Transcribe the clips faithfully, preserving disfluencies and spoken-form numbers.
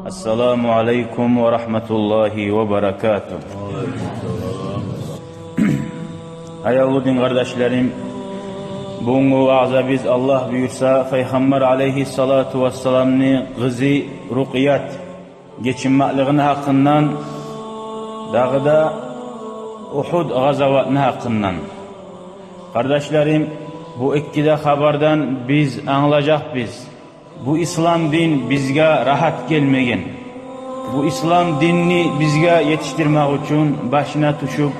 Ассаламу алейкум ва рагьматуллагьи ва баракатугь. Аявлу дин къардашларым, бугюнгю ваъзабыз, Аллагь буюрса, Пайхаммар алейгьиссалату вассаламны къызы Рукъият гечинмеклигини гьакъындан, дагъы да Угьуд гъазаватны гьакъындан. Къардашларым, бу эки де хабардан биз англажакъбыз: бу ислам дин бизге рагьат гелмеген. Бу ислам динни бизге етишдирмек учун башына тюшюп,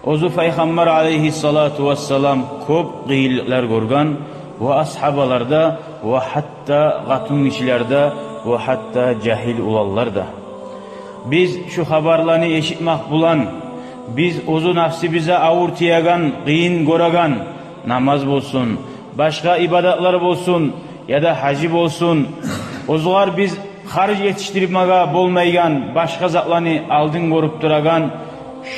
оьзю Пайхаммар алейгьиссалату вассалам кёп къыйынлыкълар гёрген, ва асгьабалар да, ва гьатта къатынгишилер де, ва гьатта жагьил уланлар да. Биз шу хабарланы эшитмек булан, биз оьзю напсыбызгъа авур тиеген, къыйын гёреген, намаз болсун, башгъа ибадатлар болсун, яда гьажы болсун, оьзюгер биз харж етишдирмеге болмайгъан башгъа затланы алдын гёрюп турагъан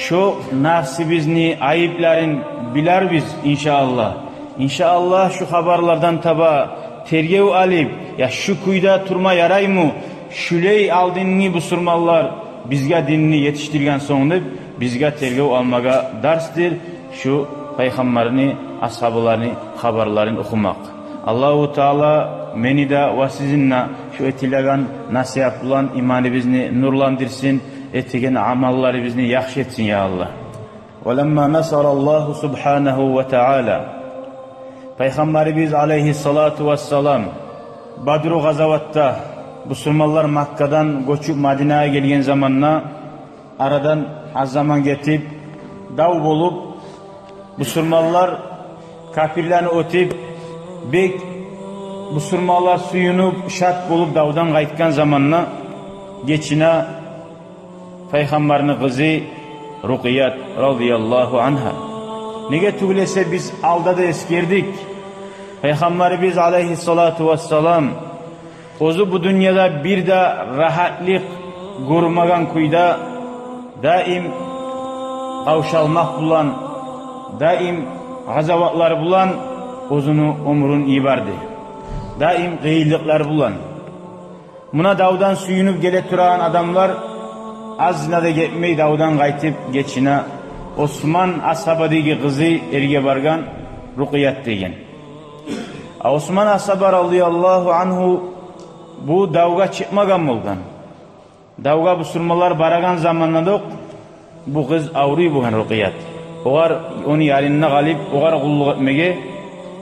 шо напсыбызны айыпларын билербиз, иншааллагь. Иншааллагь, шу хабарлардан таба тергев алып, я шу кюйде турма яраймы, шулай алдынгъы бусурманлар бизге динни етишдирген сонг деп, бизге тергев алмагъа дарсдыр шу Пайхаммарны асгьабаларыны хабарларын охумакъ. Аллагьу Таала мени де ва сизин де шу этилеген насигьат булан иманыбызны нурландырсын, этеген амалларыбызны яхшы этсин, я Аллагь. Ва ламма насараллагьу субгьанагьу ва таала. Пайхаммарыбыз алейгьиссалату вассалам Бадру гъазаватда бусурманлар Маккадан гёчюп Мадинагъа гелген заманда, арадан аз заман гетип, дав болуп, бусурманлар капирлени оьтюп, бек бусурманлар сююнюп, шат болуп давдан къайтгъан заманда, гечине Пайхаммарны къызы Рукъият радияллагьу ангьа. Неге тюгюл эсе, биз алда да эсгердик, Пайхаммарыбыз алейгьиссалату вассалам оьзю бу дюньяда бир де рагьатлыкъ гёрмеген кюйде, даим къавшалмакъ булан, даим гъазаватлар булан оьзюню оьмюрюн йиберди. Даим къыйынлыкълар булан. Муна давдан сююнюп геле турагъан адамлар аз да гетмей давдан къайтып гечине Осман асгьабадагъы къызы эрге баргъан, Рукъият деген. А Осман асгьаба радияллагьу ангьу бу давгъа чыкъмагъан болгъан. Давгъа бусурманлар барагъан заманда да окъ бу къыз авруй болгъан, Рукъият. Огъар, ону янында къалып, огъар къуллукъ этмеге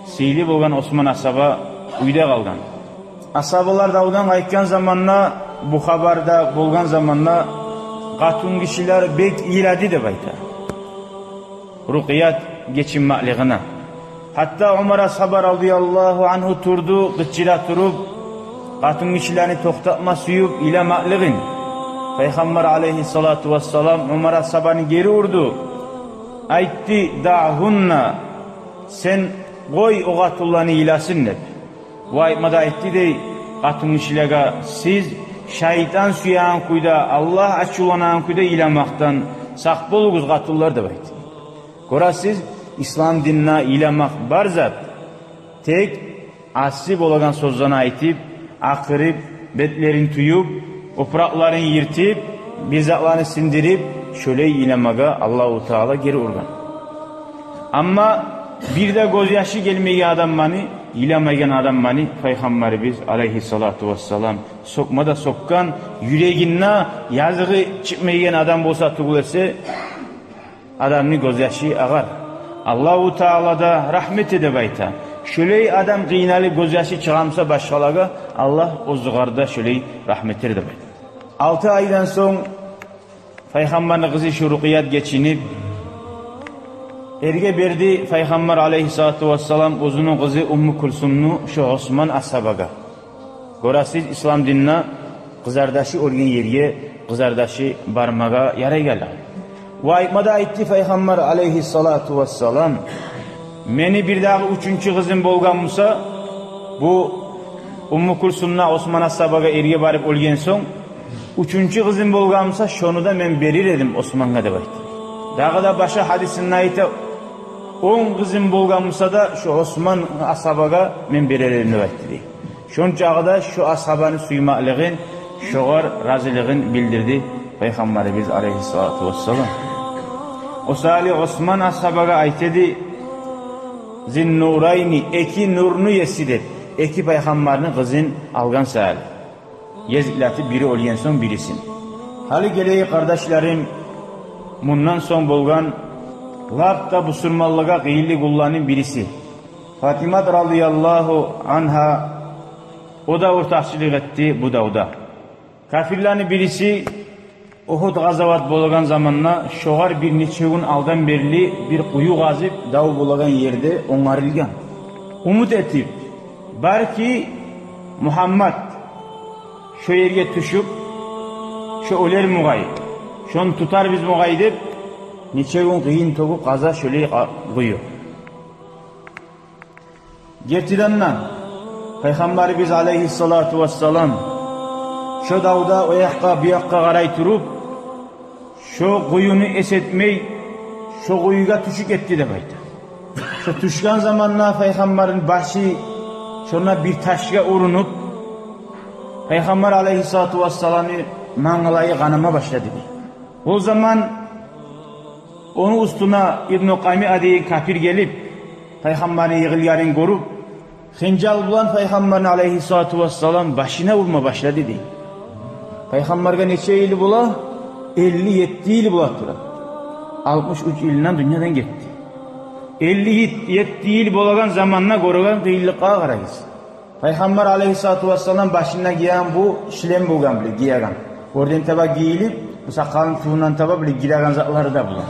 сыйлы болгъан Осман асгьаба уьйде къалгъан. Асгьабалар давдан къайтгъан заманда, бу хабар да болгъан заманда, къатынгишилер бек йылады деп айта Рукъият гечинмеклигине. Гьатта Умар асгьаба радияллагьу ангьу турду, къычыра туруп, къатынгишилени токътатма сююп йыламакълыгъын. Пайхаммар алейгьиссалату вассалам Умар асгьабаны гери урду. Айтды: «Даъгьунна, сен къой о къатынланы йыласын», – деп. Ва айтма да айтды дей къатынгишилеге: «Сиз шайтан сюеген кюйде, Аллагь ачувланагъан кюйде йыламакъдан сакъ болугъуз, къатынлар», – деп айтды. Гёресиз, ислам динде йыламакъ бар зат. Тек асси болагъан сёзлени айтып, акъырып, бетлерин тююп, опуракъларын йыртып, бир затланы сындырып, шолай йыламагъа Аллагьу Таала гери ургъан. Амма бир де гёзьяшы гелмейген адамланы, йыламайгъан адамланы Пайхаммарыбыз алейгьиссалату вассалам сёкме де сёкген, юрегинде языгъы чыкъмайгъан адам болса тюгюл эсе, адамны гёзьяшы агъар. Аллагьу Таала да рагьмат эте деп айта. Шолай адам къыйналып гёзьяшы чыгъа буса башгъалагъа, Аллагь оьзюгер де шолай рагьмат этер деп айта. Алты айдан сонг Пайхаммарны къызы шу Рукъият гечинип, эрге берди Пайхаммар алейгьиссалату вассалам оьзюню къызы Умму Кулсумну шу Осман асгьабагъа. Гёресиз, ислам динде къызардашы оьлген ерге къызардашы бармагъа ярайгъанлар. Ва айтма да айтды Пайхаммар алейгьиссалату вассалам: «Мени бирдагъы уьчюнчю къызым болгъан буса, бу Умму Кулсум да Осман асгьабагъа эрге барып оьлген сонг, уьчюнчю къызым болгъан буса, шону да мен берир эдим Османгъа», – деп айтды. Дагъы да башгъа гьадисинде айта: «Он къызым болгъан буса да, шу Осман асгьабагъа мен берер эдим», – деп айтды дей. Шончакъы да шу асгьабаны сюймеклигин Шогъар разилигин билдирди Пайхаммарыбыз алайгьиссалату вассалам. О саялы Осман асгьабагъа айта эди: «Зиннурайни, эки нурну еси», — деп, эки пайхаммарны къызын алгъан саялы. Гезиклетип, бири оьлген сонг бирисин. Гьали гелейик, къардашларым, мундан сонг болгъан лап да бусурманлагъа къыйынлы гюнлени бириси. Фатимат радияллагьу ангьа, о да ортакъчылыкъ этди бу давда. Капирлени бириси Угьуд къазават болагъан заманда шогъар бир нече гюн алдан берли бир къую къазып, дав болагъан ерде онгарылгъан. Умут этип, балики Мугьаммат шо ерге тюшюп, шо оьлер бугъай, шону тутарбыз бугъай деп, нече гюн къыйын тёгюп къаза шолай къа-, къую. Гертиден де, Пайхаммарыбыз алайгьиссалату вассалам шо давда о якъгъа, бу якъгъа къарай туруп, шо къуюну эс этмей, шо къуюгъа тюшюп гетди деп айта. Шо тюшген заманда Пайхаммарны башы шонда бир ташгъа урунуп, Пайхаммар алайгьиссалату вассаламны мангалайы къанама башлады дей. О заман ону уьстюне Ибну Къамиа деген капир гелип, Пайхаммарны йыгъылгъанын гёрюп, хынжал булан Пайхаммарны алайгьиссалату вассалам башына урма башлады дей. Пайхаммаргъа нече йыл бола? Элли етти йыл бола тура. Алтмыш уьч йылындан дюньядан гетди. Элли етти йыл болагъан заманда гёреген къыйынлыкъгъа къарагъыз. Пайхаммар алайгьиссалату вассалам башында гиеген бу шлем болгъан, булай гиеген. Оьрден таба гийилип, бу сакъалны тюбюнден таба булай гиреген затлары да булан.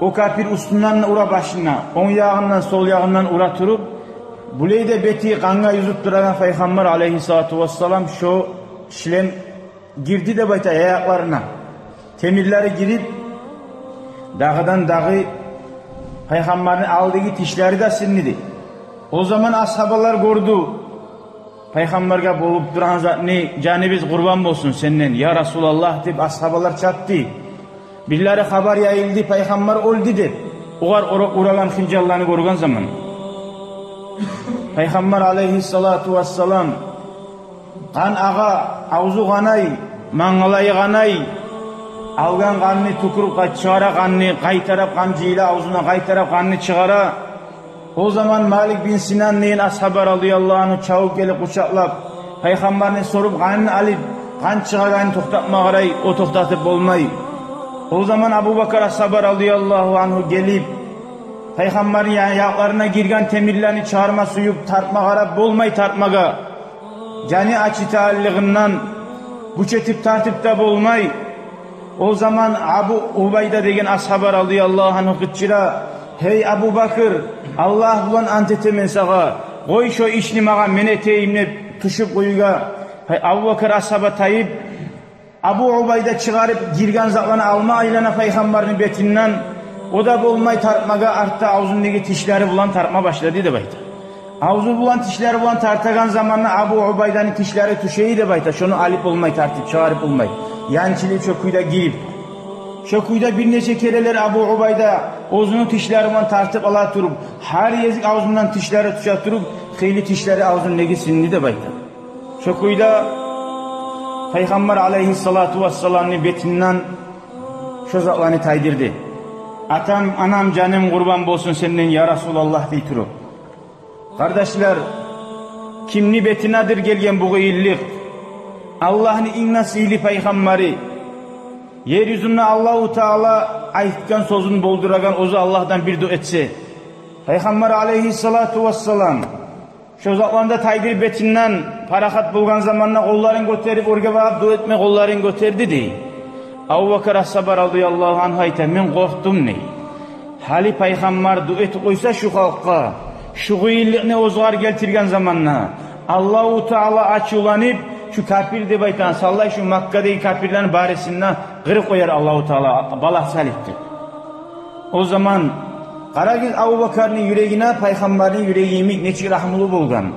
О капир уьстюнден ура башына, онг ягъындан, сол ягъындан ура туруп, булай да бети къангъа юзюп турагъан Пайхаммар алайгьиссалату вассалам шо шлем гирди деп айта аякъларына. Темирлери гирип, дагъыдан-дагъы Пайхаммарны алдагъы тишлери де сынды дей. О заман асгьабалар гёрдю Пайхаммаргъа болуп турагъан затны: «Жаныбыз къурбан болсун сенден, я Расулаллагь», — деп асгьабалар чапды. Бирлери хабар яйылды, Пайхаммар оьлдю деп, огъар ура-, урагъан хынжалланы гёрген заман. Пайхаммар алайгьиссалату вассалам къан агъа, авзу къанай, мангалайы къанай. Алгъан къанны тюкюрюп къа-, чыгъара къанны, къайтарып къан жыйыла авзуна, къайтарып къанны чыгъара. О заман Малик бин Синан деген асгьаба радияллагьу ангьу чабып гелип къучакълап, Пайхаммарны соруп, къанын алып, къан чыгъагъанын токътатма къарай, о токътатып болмай. О заман Абубакар асгьаба радияллагьу ангьу гелип, Пайхаммарны я-, якъларына гирген темирлени чыгъарма сююп, тартма къарап болмай тартмагъа. Жаны ачытагъанлыгъындан гюч этип тартып да болмай. О заман Абу Убайда деген асгьаба радияллагьу ангьу къычыра: «Гьей Абубакр, Аллагь булан ант этемен сагъа, къой шо ишни магъа, мен этейим», — деп тюшюп къуюгъа. Гьей, Абубакр асгьаба тайып, Абу Убайда чыгъарып гирген затланы алма айлана Пайхаммарны бетинден, о да болмай тартмагъа, артда авзундагъы тишлери булан тартма башлады деп айта. Авзу булан, тишлери булан тартагъан заманда Абу Убайданы тишлери тюше эди деп айта, шону алып болмай, тартып чыгъарып болмай. Янчылып шо кюйде гирип. Шо кюйде бир нече керенлер Абу Убайда оьзюню тишлери булан тартып ала туруп, гьар гезик авзундан тишлери тюше туруп, хыйлы тишлери авзундагъы сынды деп айта. Шо кюйде Пайхаммар алайгьиссалату вассаламны бетинден шо затланы тайдырды. «Атам, анам, жаным къурбан болсун сенден, я Расулаллагь», — дей туруп. Къардашлар, кимни бетинедир гелген бу къыйынлыкъ? Аллагьны инг де сыйлы Пайхаммары, ер юзюнде Аллагьу Таала айтгъан сёзюн болдурагъан, оьзю Аллагьдан бир дуа этсе. Пайхаммар алайгьиссалату вассалам шо затланы да тайдырып бетинден, парахат болгъан заманда къолларын гётерип, оьрге багъып дуа этме къолларын гётерди дей. Абубакар асгьаба радияллагьу ангьу айта: «Мен къоркъдум, — дей. — Гьали Пайхаммар дуа этип къойса шу халкъгъа, шу къыйынлыкъны оьзюгер гелтирген заманда, Аллагьу Таала ачувланып, шу капир деп айтагъан, савлай шу Маккадагъы капирлени барысын да къырып къояр Аллагьу Таала, балагь салып», — деп. О заман къарагъыз Абубакарны юрегине, Пайхаммарны юреги йимик нечик рагьмулу болгъан.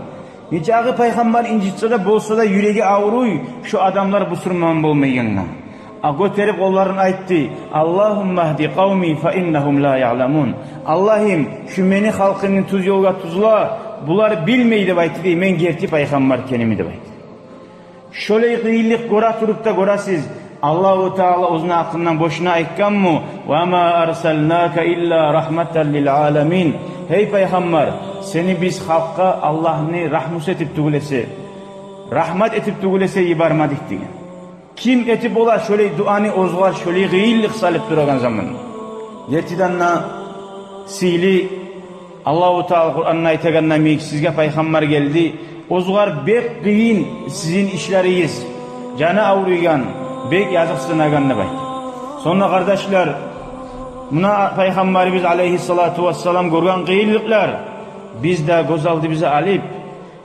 Нечакъы Пайхаммар инжитсе де, болса да, юреги авруй шу адамлар бусурман болмайгъангъа. А гётерип къолларын айтды: «Аллагьумма гьди къавми фа иннагьум ла яъламун». «Аллагьым, шу мени халкъымны тюз ёлгъа тюзле, булар билмей, — деп айтды, — мен герти Пайхаммар экенимни», — деп айтды. Шолай къыйынлыкъ гёре туруп да, гёресиз, Аллагьу Таала оьзюню гьакъындан бошуна айтгъанмы: «Ва ма арсалнака илла рагьматан лил аламин». Гьей пайхаммар, сени биз халкъгъа Аллагьны рагьмусу этип тюгюл эсе, рагьмат этип тюгюл эсе йибермедик деген. Ким этип бола шолай дуаны оьзюгъар шолай къыйынлыкъ салып турагъан заман? Гертиден де, сыйлы Аллагьу Таала Къуранда айтагъанда йимик, сизге пайхаммар гелди, оьзюгъар бек къыйын сизин ишлеригиз, жаны авруйгъан, бек языкъсынагъан деп айта. Сонг да, къардашлар, муна пайхаммарыбыз алейгьиссалату вассалам гёрген къыйынлыкълар, биз де гёз алдыбызгъа алып,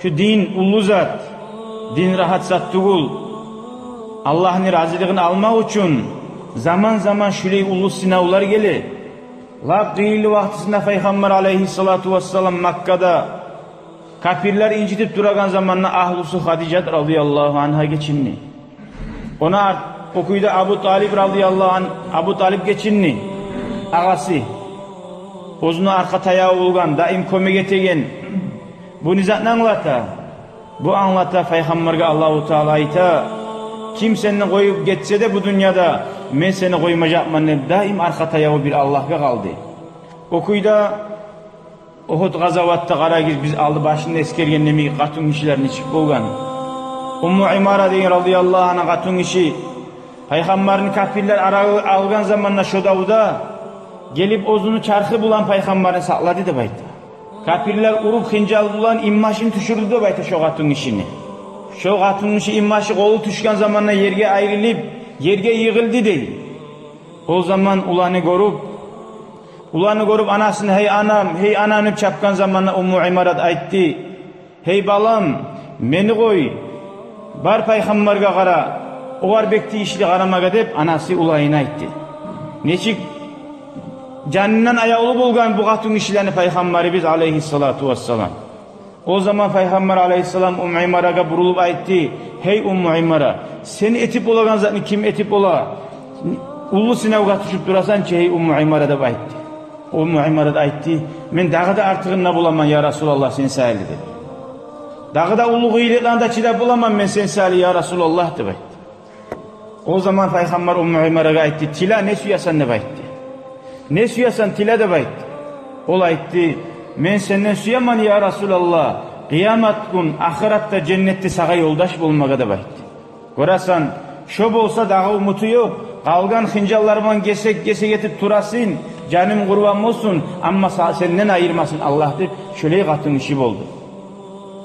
шу дин уллу зат, дин рагьат зат тюгюл. Аллагьны разилигин алмакъ учун заман-заман шулай уллу сынавлар геле. Лап къыйынлы вакътисинде пайхаммар алейгьиссалату вассалам Маккада капирлер инжитип турагъан заманда агьлюсю Хадижат радияллагьу ангьа гечинди. Ону арт-, о кюйде Абу Талип радияллагьу ангь, Абу Талип гечинди, агъасы. Оьзюню аркъа таягъы болгъан, даим кёмек этеген. Бу не затны англата? Бу англата, пайхаммаргъа Аллагьу Таала айта: «Ким сени къоюп гетсе де бу дюньяда, мен сени къоймажакъман», – деп, даим аркъа таягъы бир Аллагьгъа къалды. О кюйде Угьуд къазаватда къарагъыз, биз алды башында эсгерген йимик, къатынгишилер нечик болгъан. Умму Имара деген радияллагьу ангьа къатынгиши пайхаммарны капирлер арагъа алгъан заманда шо давда гелип оьзюню чархы булан пайхаммарны сакълады деп айта. Капирлер уруп хынжал булан инбашын тюшюрдю деп айта шо къатынгишини. Шо къатынгиши инбашы къолу тюшген заманда ерге айрылып, ерге йыгъылды дей. О заман уланы гёрюп, уланы гёрюп анасын: «Гьей анам, гьей анам», – деп чапгъан заманда Умму Имарат айтды: «Гьей балам, мени къой, бар пайхаммаргъа къара, огъар бек тийишли къарамагъа», – деп анасы уланына айтды. Нечик жанындан аявлу болгъан бу къатынгишилени пайхаммарыбыз алейгьиссалату вассалам. О заман пайхаммар алейгьиссалам Умму Имарагъа бурулуп айтды: «Гьей Умму Имара, сен этип болагъан затны ким этип бола? Уллу сынавгъа тюшюп турасан чы, гьей Умму Имара», – деп айтды. Умму Имарат айтды: «Мен дагъы да артыгъында боламан, я Расулаллагь, сен саялы», – деди. «Дагъы да уллу къыйынлыкъланы да чыдап боламан мен сен саялы, я Расулаллагь», – деп айтды. О заман пайхаммар Умму Имарагъа айтды: «Тиле, не сюесен», – деп айтды. «Не сюесен, тиле», – деп айтды. Ол айтды: «Мен сенден сюемен, я Расулаллагь, къыямат гюн ахыратда женнетде сагъа ёлдаш болмагъа», – деп айтды. Гёресен, шо болса дагъы умуту ёкъ. Къалгъан хынжаллар булан гесек-гесек этип турасын, жаным къурбан болсун, амма са-, сенден айырмасын Аллагь, – деп, шолай къатынгиши болду.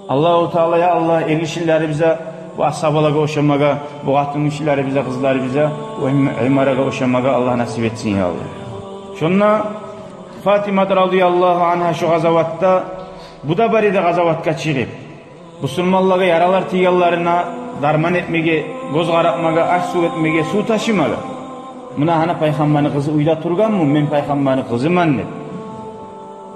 Аллагьу Таала, я Аллагь, эргишилерибизге, бу асгьабалагъа ошамагъа, бу къатынгишилерибизге, къызларыбызгъа, о Им-, Имарагъа ошамагъа Аллагь насип этсин, я Аллагь. Шонда Фатимат радияллагьу ангьа шо къазаватда, бу да бар эди къазаватгъа чыгъып, бусурманлагъа яралар тийгенлерине дарман этмеге, гёз къаратмагъа, аш-сув этмеге, сув ташымагъа. Муна гьана пайхаммарны къызы уьйде тургъанмы, мен пайхаммарны къызыман деп.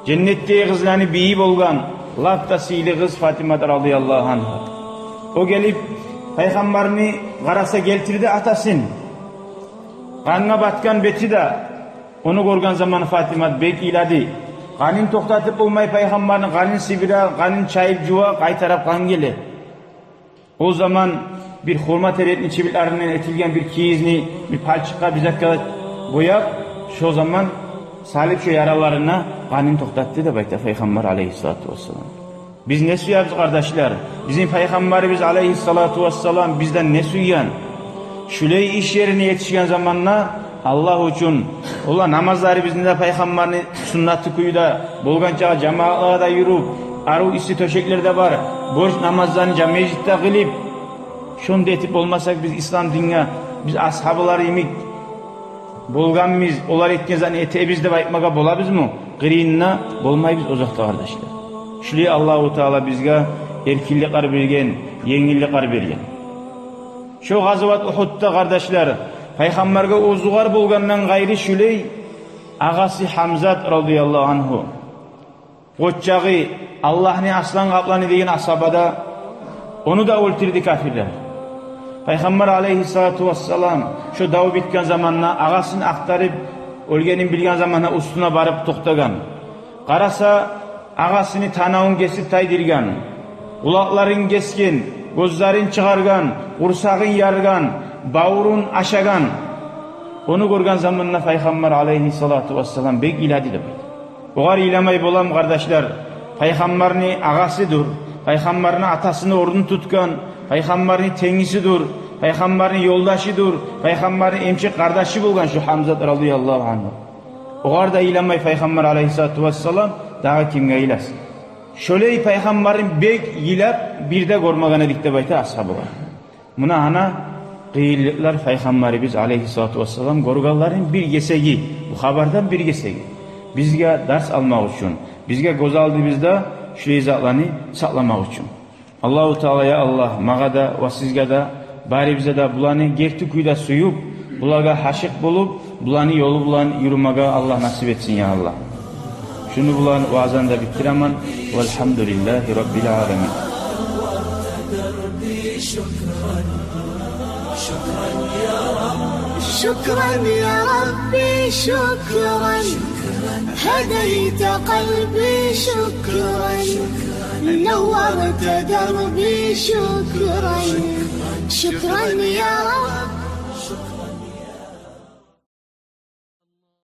Женнетдеги къызланы бийи болгъан, лап да сыйлы къыз Фатимат радияллагьу ангьа. О гелип, пайхаммарны къараса, гелтирди атасын. Къангъа батгъан бети де. Ону гёрген заман Фатимат бек йылады. Къанын токътатып болмай пайхаммарны, къанын сибире, къанын чайып жува, къайтарып къан геле. О заман бир хурма терекни чыбыкъларындан этилген бир кийизни бир палчыкъгъа, бир затгъа бояп, шо заман салып шо яраларына, къанын токътатды деп айта Пайхаммар алейгьиссалату вассалам. Биз не сюебиз, къардашлар? Бизин Пайхаммарыбыз алейгьиссалату вассалам бизден не сюйген? Шулай иш ерине етишген заманда Аллагь учун, ола намазларыбызны да Пайхаммарны суннаты кюйде болгъанча жамаатлагъа да юрюп, арив исси тёшеклер де бар, борч намазланы жа-, межитде къылып, шонда этип болмасакъ, биз ислам динге, биз асгьабалар йимик болгъанбыз, олар этген затны этебиз деп айтмагъа болабызмы? Къырыйында болмайбыз о затгъа, къардашлар. Шулай Аллагьу Таала бизге эркинликлер берген, енгилликлер берген. Шо гъазават Угьудда, къардашлар, Пайхаммаргъа оьзюгер болгъандан къайры шулай агъасы Гьамзат радияллагьу ангьу, къоччагъы, Аллагьны аслан къапланы деген асгьаба да, ону да оьлтюрдю капирлер. Пайхаммар алейгьиссалату вассалам шо дав битген заманда агъасын ахтарып, оьлгенин билген заманда уьстюне барып токътагъан. Къараса, агъасыны танавун гесип тайдыргъан, къулакъларын гесген, гёзлерин чыгъаргъан, къурсагъын яргъан, бавурун ашагъан. Ону гёрген заманда Пайхаммар алайгьиссалату вассалам бек йылады деп айта. Огъар йыламай боламы, къардашлар? Пайхаммарны агъасыдыр, Пайхаммарны атасыны орнун тутгъан, Пайхаммарны тенгисидир, Пайхаммарны ёлдашыдыр, Пайхаммарны эмчек къардашы болгъан шу Гьамзат радияллагьу ангьу. Огъар да йыламай Пайхаммар алайгьиссалату вассалам, дагъы кимге йыласын? Шолай Пайхаммарны бек йылап, бир де гёрмеген эдик деп айта асгьабалар. Муна гьана къыйынлыкълар Пайхаммарыбыз алайгьиссалату вассалам гёргенлерин бир гесеги, бу хабардан бир гесеги. Бизге дарс алмакъ учун, бизге гёз алдыбызда шулай затланы сакъламакъ учун. Аллагьу Таала, я Аллагь, магъа да ва сизге де, барибизге де буланы герти кюйде сююп, булагъа гьашыкъ болуп, буланы ёлу булан юрюмеге Аллагь насип этсин, я Аллагь. Шуну булан ваазаны да битдиремен. Валгьамдулиллагьи раббил аламин. شكرا يا ربي، شكرا، هديت قلبي، شكرا، نورت دربي، شكرا، شكرا يا رب.